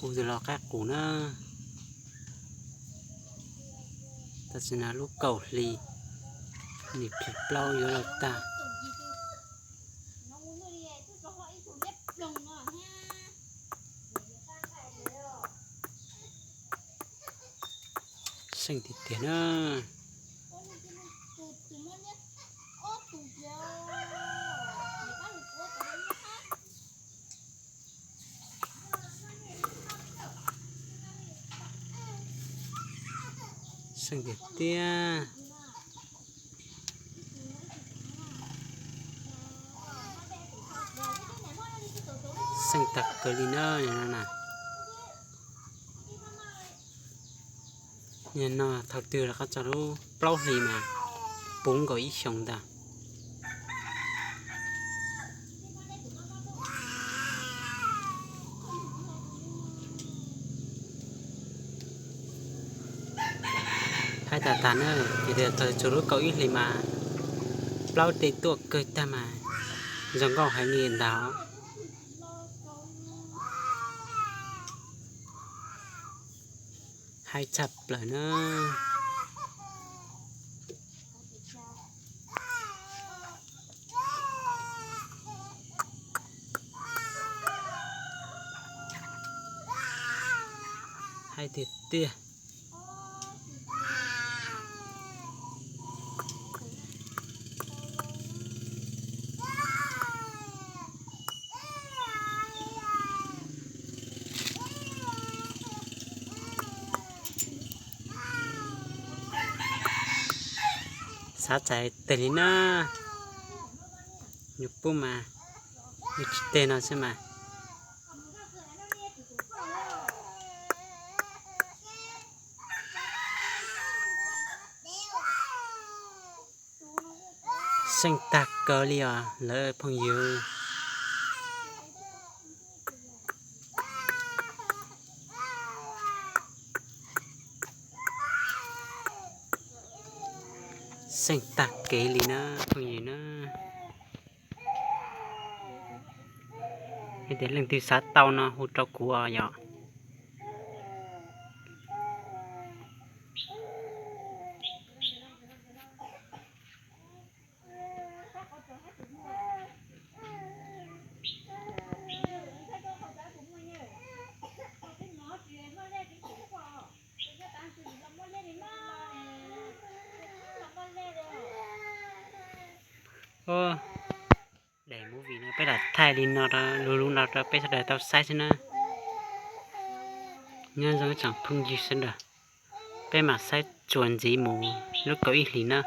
Kuv twb los qaib qus na. Tam sim no lub kaum hli, nim plhis plaub yuav los tag. Seej tiag tiag na. Seej tiag tiag. Seej tag kawg li na, nim no na. Nim no thaum twg los qab txog lub plaub hlis mas puv nkaus ib xyoos ntag. Haib tas tas na, ces thaum txog lub kaum ib hlis mas plaub tej tuaj kawg tag mas zoo nkauj heev li ntag. Haib tshaj plaws na. Haib tiag tiag. Xav txais teg li na. Nws pub mas, nws tsis teg no xwb mas. Seej tag kawg li os lawv phooj ywg. Seej tag kev li na phooj ywg na. Yog tias leej twg xav tau no hu rau kuv os yom. Daim movie no peb lam thaij li no rau lub lub no rau peb sawv daws tau saib xwb na. Nyob zoo ib tsoom phooj ywg sawv daws, peb mam saib txuas ntxiv mus lub kaum ib hlis na.